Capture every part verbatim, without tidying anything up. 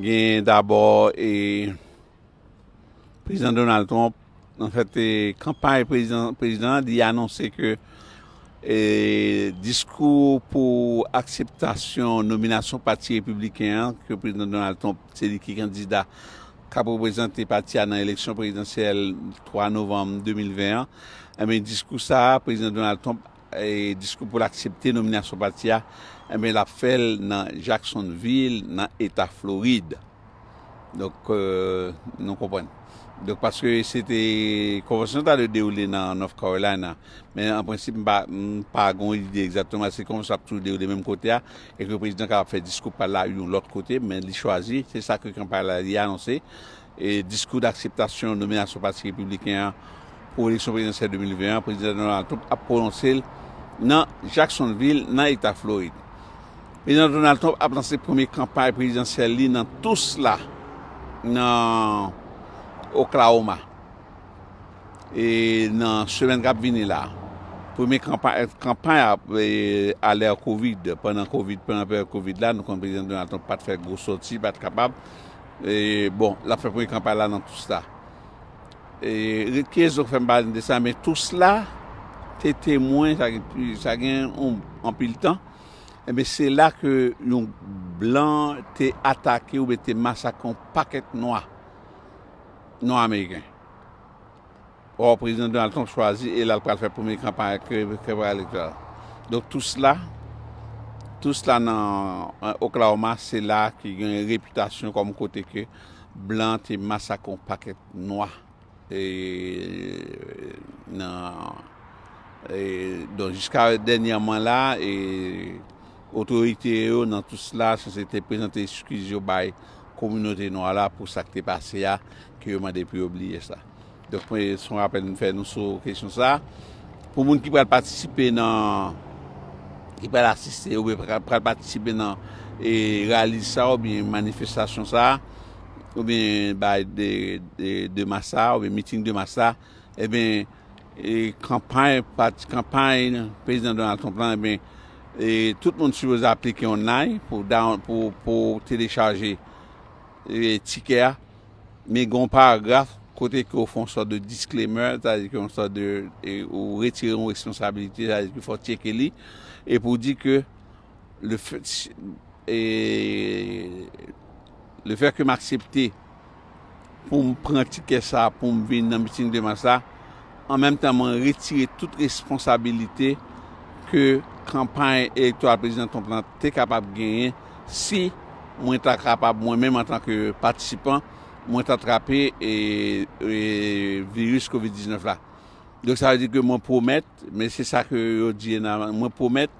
Gen dabò e prezidan Donald Trump, anfèt, e kanpay prezidan, prezidan an, li anonse ke e diskou pou akseptasyon nominasyon pati repibliken an, ke prezidan Donald Trump se li ki kandida k ap reprezante pati a nan eleksyon prezidansyèl twa novanm de mil ven an, enben diskou sa a, prezidan Donald Trump, e diskou pou l aksepte nominasyon pati a, enben l ap fè l nan Jacksonville, nan eta Florid. Donk, e, nou konprann. Donk, paske se te, konvansyon ta dwe dewoule nan North Carolina, men an prensip, m pa, m pa gen yon ide egzakteman, se konvansyon ap toujou dewoule menm kote a, e ke prezidan kapab fè diskou pa l la yon lòt kote, men li chwazi, se sa ke kanpay la li anonse, e diskou dakseptasyon nominasyon pati repibliken an pou eleksyon prezidansyèl de mil ven an, prezidan Donald Trump ap pwononse l nan Jacksonville, nan eta Florid. Prezidan Donald Trump ap lanse premye kanpay prezidansyèl li nan Tulsa, nan Oklahoma, e nan semèn k ap vini la. Premye kanpay, kanpay ap, e, alè Covid, pandan Covid, pandan peryòd Covid la, nou konn prezidan Donald Trump pa t fè gwo sòti, pa t kapab. E, bon, l ap fè premye kanpay la nan Tulsa. E ki rezon k fè m pale de sa, men Tulsa te temwen, sa gen, sa gen yon, anpil tan, enben se la ke yon blan te atake oubyen te masakre yon pakèt nwa, nwa ameriken. Ò, prezidan Donald Trump chwazi e la l pral fè premye kanpay, kanpay elektoral. Donk, Tulsa, Tulsa nan, e, Oklahoma, se la ki gen repitasyon kòm kote ke blan te masakre yon pakèt nwa. E, nan, e, donk, jiska dènyèman la, e, otorite yo nan Tulsa sanse te prezante eskiz yo bay kominote nwa la pou sa k te pase a, ke yo mande pou yo bliye sa. Donk, mwen, se yon rapèl m fè nou sou kesyon sa a. Pou moun ki pral patisipe nan, ki pral asiste oubyen pral, pral patisipe nan, e, rali sa a oubyen manifestasyon sa a, oubyen bay de, de, de mas sa a, oubyen miting de mas sa a, enben, e, kanpay, pati, kanpay prezidan Donald Trump lan, enben, e, tout moun sipoze aplike online pou down-, pou, pou telechaje, e, tikè a. Men gen yon paragraf kote ke w fè yon sòt de disclaimer, sètadi ke yon sòt de, e, ou retire yon responsabilite, sètadi ke fò w tcheke li, e pou w di ke le fait, e, le fait ke m aksepte pou m pran tikè sa a, pou m vin nan miting de mas la, an menm tan mwen retire tout responsabilite ke kanpay elektoral prezidan Trump lan te kapab genyen si mwen ta kapab, mwen menm antanke patisipan, mwen ta trape, e, e, viris Covid diznèf la. Donk, sa vle di ke mwen pwomèt, men se sa ke yo di nan, mwen pwomèt,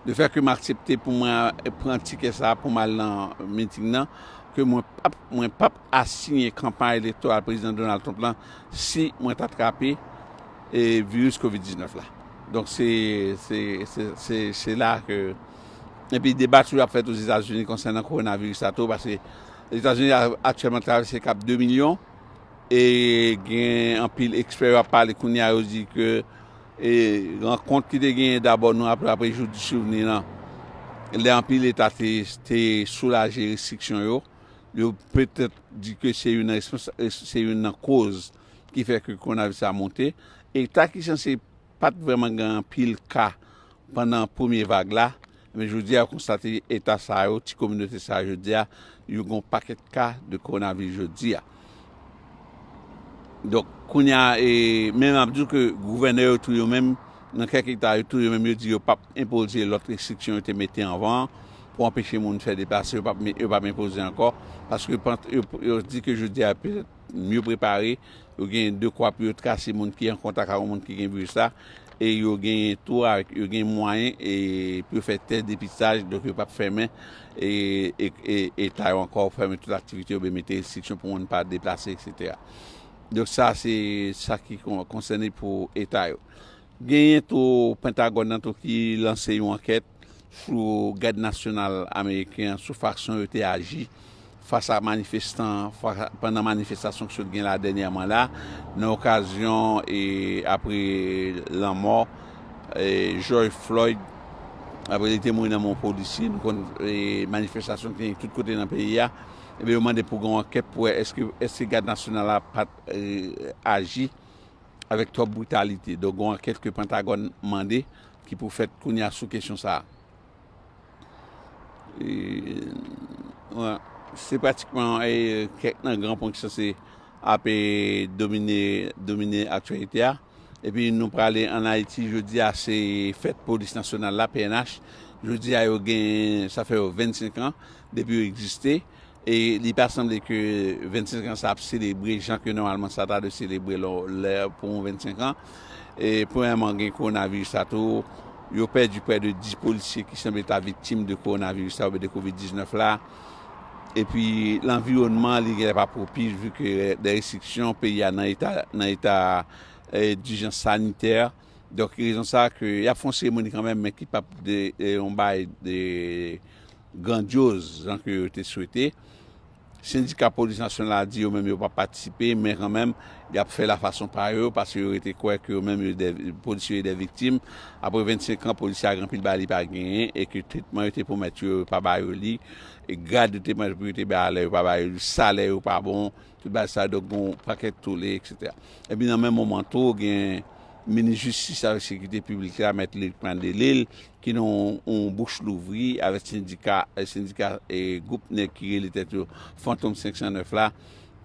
le fait ke m aksepte pou mwen pran tikè sa a pou m al nan miting nan, ke mwen p ap, mwen p ap asiyen kanpay elektoral prezidan Donald Trump lan si mwen ta trape, e, viris Covid diznèf la. Donk, se, se, se, se, se la ke, epi deba toujou ap fèt Ozetazini konsènan kowonaviris la tou, paske Ozetazini a, aktyèlman travèse kap de milyon, e gen anpil ekspè yo ap pale kounye a, yo di ke, e, rankont ki te genyen dabò, nou raple apre Jou di Souvni lan, lè anpil eta te, te soulaje restriksyon yo, yo petèt di ke se youn nan responsa-, se youn nan koz ki fè ke kowonaviris la monte. Eta ki sanse pa t vrèman gen anpil ka pandan premye vag la, men jodi a, yo konstate eta sa yo, ti kominote sa yo, jodi a, yo gen yon pakèt ka de kowonaviris jodi a. Donk, kounye a, e, men m ap di w ke gouvènè yo tou yo menm, nan kèk eta yo tou yo menm, yo di yo p ap enpoze lòt restriksyon yo te mete anvan an pou anpeche moun fè deplase, yo p ap, yo p ap enpoze ankò, paske yo, yo di ke jodi a, petèt, mye prepare, yo gen dekwa pou yo trase moun ki an kontak ak yon moun ki gen viris la, e yo genyen tou avèk, yo gen mwayen e pou yo fè tès depistaj, donk yo p ap fèmen e, e, e, eta yo ankò, fèmen tout aktivite yo, oubyen mete restriksyon pou moun pa deplase, etsetera. Donk sa, se sa ki kon-, konsène pou eta yo. Genyen tou Pentagòn nan tou ki lanse yon ankèt sou Gad Nasyonal Ameriken an, sou fason yo te aji fas a manifestan, fa-, pandan manifestasyon ki sot gen la dènyèman la, nan okazyon e apre lanmò e George Floyd, apre li te mouri nan men yon polisye. Nou konn e manifestasyon ki te gen tout kote nan peyi a, Ebyen, yo mande pou gen yon ankèt pou wè èske, èske gad nasyonal la pa t, e, aji avèk twòp britalite. Donk, gen yon ankèt ke Pentagòn mande ki pou fèt kounye a sou kesyon sa a. E, wè, se pratikman, e, kèk nan gran pwen ki sanse ap, e, domine, domine aktyalite a. Epi nou prale ann Ayiti, jodi a se fèt polis nasyonal la, P N H. Jodi a yo gen, sa fè yo vennsenk an depi yo egziste. E li pa sanble ke vennsenk an sa ap selebre jan ke nòmalman sa ta dwe selebre lè, lè pou yon vennsenk an. E premyèman, gen kowonaviris la tou. Yo pèdi prè de dis polisye ki sanble ta viktim de kowonaviris la oubyen de kovid diznèf la. Epi lanviwònman, li genlè pa pwopis, vi ke de restriksyon, peyi a nan eta, nan eta, e, dijans sanitè. Donk, rezon sa ke y ap fè yon seremoni kanmenm, men ki p ap de, e, yon bagay de grandyoz, jan ke yo te swete. Sendika polis nasyonal la di yo menm yo p ap patisipe, men kanmenm, y ap fè lafason pa yo, paske yo rete kwè ke yo menm, yo de, polisye yo de viktim. Apre vennsenk an, polisye a gen anpil bagay li pa genyen, e ke tretman yo te pwomèt yo, yo pa ba yo li, e grad yo te pwomèt pou yo te bay alè, yo pa ba yo li, salè yo pa bon, tout bagay sa, donk, gen yon pakèt tole, etsetera. Epi nan menm moman tou, gen minis jistis avèk sekirite piblik la, mèt Luc Madelil, ki nan yon, yon bouch louvri avèk sendika, e, sendika, e, gwoup nèg ki rele tèt yo Fantom senk san nèf la,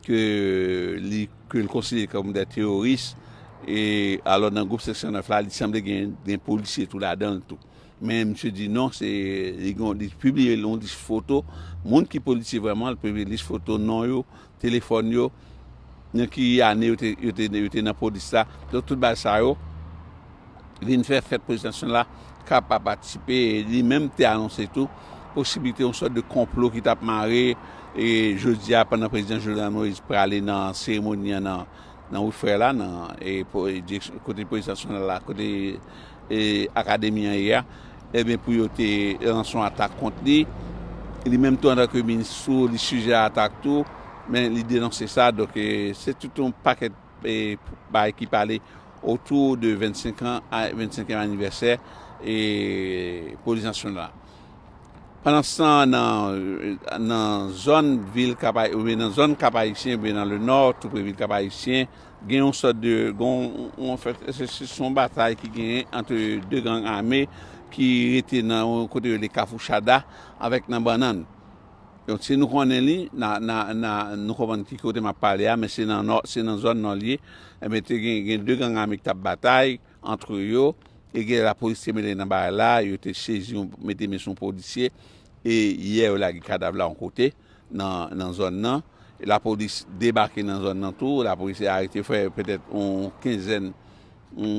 ke li, ke l konsidere kòm de teworis. E alò, nan gwoup senk san nèf la, li sanble gen, gen polisye tou ladan l tou. Men misye di non, se, li gon, li pibliye yon lis foto moun ki polisye vrèman, li pibliye lis foto, non yo, telefòn yo, nan ki ane yo te, yo te, yo te nan polis la. Donk, tout bagay sa yo vin fè fèt polis nasyonal la ka pa patisipe. E li menm te anonse tou posiblite yon sòt de konplo ki t ap mare. E jodi a, pandan prezidan Jovenel Moïse prale nan seremoni an nan, nan wout Frè la, nan, e, po-, e, direksyon, kote polis nasyonal la, kote, e, akademi an ye a, ebyen, pou yo te lanse yon atak kont li. Li menm tou, antanke minis tou, li sijè a atak tou, men li denonse sa. Donk, e, se tout yon pakèt, e, bagay ki pale otou de vennsenk an, a, vennsenkyèm anivèsè, e, polis nasyonal la. Pandanstan, nan, nan zòn vil Kap Ay-, oubyen nan zòn Kap Ayisyen, oubyen nan le nò, tou pre vil Kap Ayisyen, gen yon sòt de, gen yon, yon fèt, se, se, se yon batay ki genyen ant de gang ame ki rete nan yon kote yo rele Kafou Chada avèk nan Bannann. Donk, si nou konnen li, na, na, na, nou konprann ki kote m ap pale a, men se nan nò, se nan zòn nò li ye. Ebyen, te gen, gen de gang ame ki t ap batay ant yo, e gen lapolis te mele nan bagay la, yo te sezi, yon, mete men sou yon polisye, e yè yo lage kadav la yon kote, nan, nan zòn nan. Lapolis debake nan zòn nan tou, lapolis arete, fè petèt yon kenzèn, yon,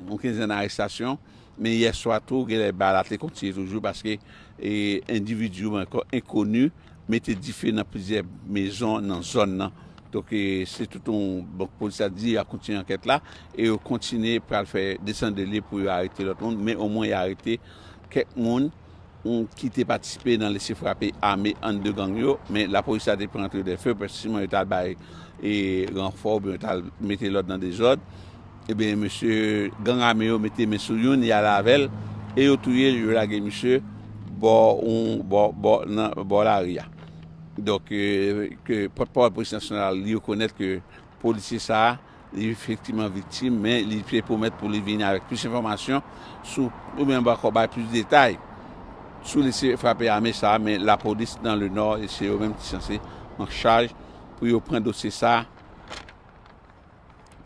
yon kenzèn arestasyon. Men yè swa tou, genlè bagay la te kontinye toujou, paske, e, endividi yo ankò enkoni mete dife nan plizyè mezon nan zòn nan. Donk, e, se tout yon, bon, polis la di y ap kontinye ankèt la, e yo kontinye pral fè desann de lye pou yo arete lòt moun, men omwen y arete kèk moun, mm, ki te patisipe nan lese frape ame ant de gang yo, men lapolis la te pran antre de fe, presizeman yo t al bay, e, ranfò, oubyen yo t al mete lòd nan dezòd. Ebyen, mesye gang ame yo mete men sou youn, y ale avè l, e yo touye l, yo lage misye bò, yon, bò, bò, nan, bò lari a. Donk, e, ke pòtpawòl polis nasyonal, li rekonèt ke polisye sa a, li efektivman viktim, men li te pwomèt pou li vini avèk plis enfòmasyon sou, oubyen ankò bay plis detay sou lese frape ame sa a, men lapolis nan le nò, e se yo menm ki sanse an chaj pou yo pran dosye sa a,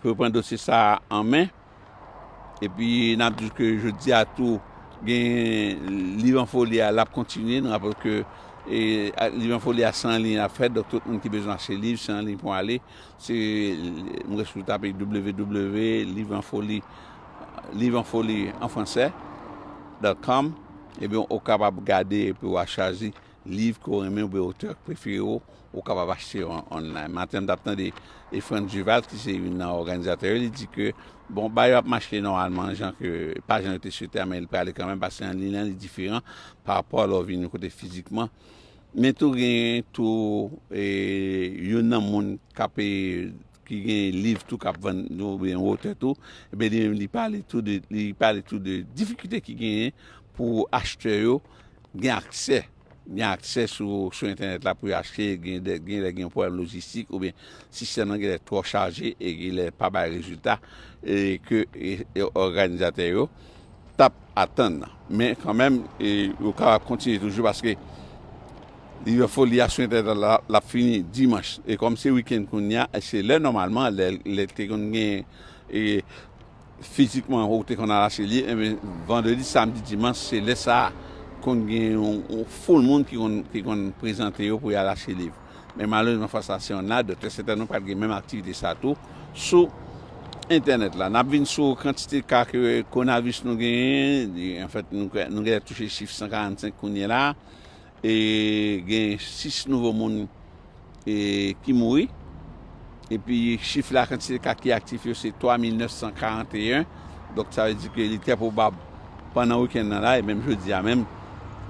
pou yo pran dosye sa a an men. Epi, n ap di ke jodi a tou, gen Liv an Foli a, l ap kontinye. Nou raple ke, e, a, Liv an Foli a, se an liy l ap fèt. Donk, tout moun ki bezwen achte liv, se an liy pou ale. Se, mwen sou tape w w w liv an foli, liv an foli an fransè, dot com. Ebyen, ou kapab gade epi w a chwazi liv ke w renmen oubyen otè prefere w, ou kapab achte yo an online. Maten, m t ap tande, e, Frantz Duval, ki se youn nan òganizatè yo, li di ke, bon, bagay yo ap mache nòmalman, jan ke, pa jan yo te swete a, men li prale kanmenm, paske an liy lan, li diferan pa rapò lè w vin yon kote fizikman. Men tou, gen tou, e, youn nan moun k ap, e, ki gen liv tou k ap vann, oubyen otè tou, ebyen, li menm, li pale tou de, li pale tou de difikilte ki genyen pou achtè yo gen aksè, gen aksè sou, sou entènèt la pou yo achte, gen de, gen lè gen yon pwoblèm lojistik, oubyen sistèm nan gen lè twò chaje e gen lè pa bay rezilta e ke e, e òganizatè yo t ap atann. Men kanmenm, e, yo kapab kontinye toujou paske Livre Foli a sou entènèt la, l ap fini dimanch. E kòm se wikenn kounye a, se lè nòmalman, lè, lè te konn gen e, fizikman ou te konn al achte liv, ebyen, vandredi, samdi, dimanch, se lè sa a konn gen yon, yon foul moun ki konn, ki konn prezante yo pou y al achte liv. Men malerezman, fwa sa a se yon nada, doktè Sentèn nou pral gen menm aktivite sa a tou sou entènèt la. N ap vin sou kantite ka ke kowonaviris nou genyen. Anfèt, nou, nou genyen touche chif san karannsenk kounye la. E gen sis nouvo moun e, ki mouri. Epi chif la, kantite ka ki aktif yo, se twa mil nèf san karanteyen. Donk, sa vle di ke li trè pwobab pandan wikenn nan la, e menm jodi a menm,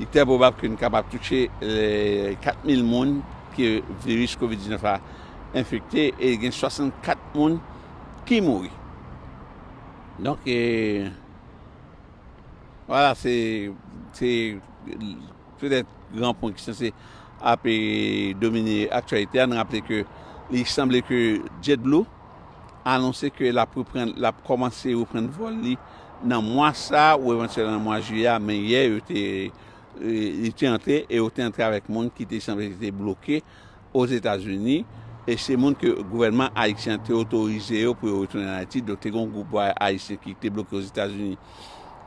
li trè pwobab ke n kapab touche e, kat mil moun ke viris kovid diznèf la enfekte, e gen swasannkat moun ki mouri. Donk, e, vwala, se, se petèt gran pwen ki sanse ap e, domine aktyalite a. Nou raple ke li sanble ke JetBlue anonse ke l ap reprann, l ap kòmanse reprann vòl li nan mwa sa a ou evantyèlman nan mwa jiyè a, men yè yo te, e, li te antre e yo te antre avèk moun ki te sanble ki te bloke Ozetazini, e se moun ke gouvènman ayisyen an te otorize yo pou yo retounen an Ayiti. Donk, te gen yon gwoup ayisyen ki te bloke Ozetazini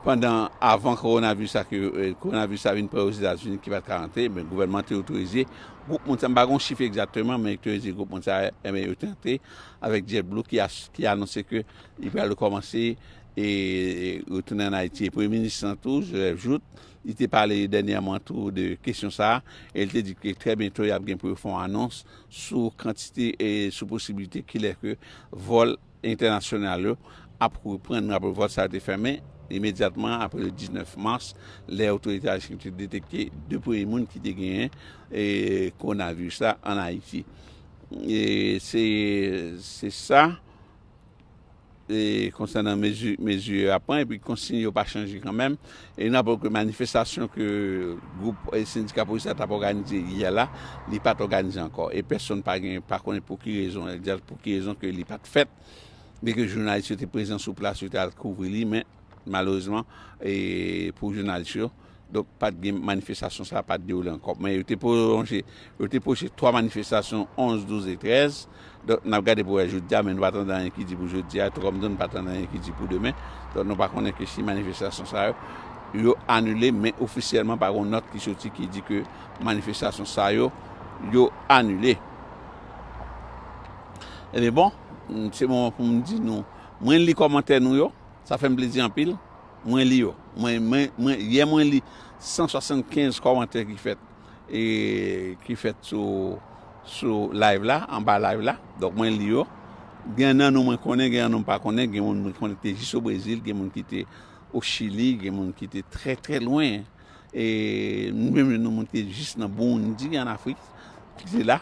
pandan, avan kowonaviris la, ke, e, kowonaviris la vin pran Ozetazini, ki pa t ka rantre, men gouvènman te otorize gwoup moun sa, m pa gen yon chif egzakteman, men te otorize gwoup moun sa, enben, yo te antre avèk JetBlue ki, ki anonse ke li pral rekòmanse e retounen an Ayiti. E premye minis lan tou, Joseph Jouthe, li te pale dènyèman tou de kesyon sa a, e li te di ke trè byento y ap gen pou yo fè yon anons sou kantite e sou posiblite kilè ke vòl entènasyonal yo ap reprann. N raple vòl sa yo te fèmen imedyatman apre le diznèf mas, lè otorite ayisyen te detekte de premye moun ki te genyen e kowonaviris la an Ayiti. E se, se sa e konsènan mezi, mezi yo ap pran, epi konsiy yo pa chanje kanmenm. E n raple ke manifestasyon ke gwoup e sendika polis la t ap òganize yè la, li pa t òganize ankò. E pèsonn pa gen, pa konnen pou ki rezon egzak, pou ki rezon ke li pa t fèt. Byenke jounalis yo te prezan sou plas, yo te al kouvri li, men malerezman, e pou jounalis yo, donk, pa t gen manifestasyon sa a, pa t dewoule ankò. Men yo te pwolonje, yo te pwoche twa manifestasyon, onz, douz e trèz. Donk, n ap gade pou wè jodi a, men nou pa tande anyen ki di pou jodi a, tou kòm tou nou pa tande anyen ki di pou demen. Donk, nou pa konnen ke si manifestasyon sa yo, yo anile, men ofisyèlman, pa gen yon nòt ki soti ki di ke manifestasyon sa yo, yo anile. Ebyen, bon, se moman pou m di nou, mwen li kòmantè nou yo, sa fè m plezi anpil. Mwen li yo. Mwen, mwen, mwen, yè mwen li san swasannkenz kòmantè ki fèt, e, ki fèt sou, sou live la, anba live la. Donk, mwen li yo. Gen nan nou mwen konnen, gen nan nou m pa konnen, gen moun mwen konnen ki te jis o Brezil, gen moun ki te o Chili, gen moun ki te trè, trè lwen. E nou menm, nou moun ki te jis nan Burundi, an Afrik, ki te la.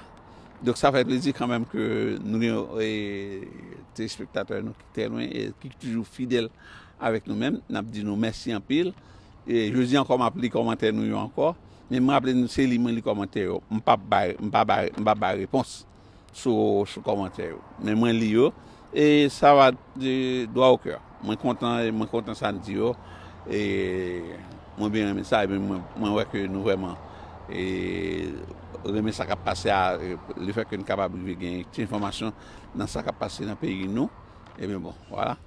Donk, sa fè plezi kanmenm ke nou gen, e, telespektatè nou ki trè lwen e ki toujou fidèl avèk nou menm. N ap di nou mèsi anpil. E jodi ankò, m ap li kòmantè nou yo ankò. Men m raple nou, se li mwen li kòmantè yo. M p ap bay, m pa bay, m pa bay repons sou, sou kòmantè yo. Men mwen li yo. E sa va de droit au cœur. Mwen kontan, mwen kontan sa n di yo. E mwen byen renmen sa. E mwen, mwen wè ke nou vrèman, e, renmen sa k ap pase a, e, lefèt ke n kapab rive gen ti enfòmasyon nan sa k ap pase nan peyi nou. Ebyen, bon, vwala.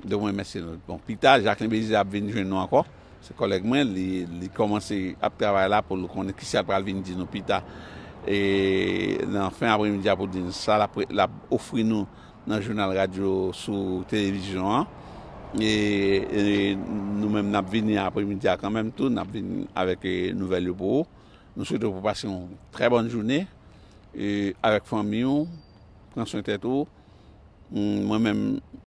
Donk, mwen remèsye nou. Bon, pita, Jacquelin Belizaire ap vin jwenn nou ankò. Se kòlèg mwen, li, li kòmanse ap travay la pou l konnen kisa l pral vin di nou pita. E nan fen apremidi a pou di nou sa l ap, l ap ofri nou nan jounal radyo sou televizyon an. E, e nou menm n ap vini apremidi a kanmenm tou, n ap vin avèk, e, nouvèl yo pou ou. Nou swete w pou pase yon trè bòn jounen, e, avèk fanmi w, pran swen tèt ou. Mm, mwen menm,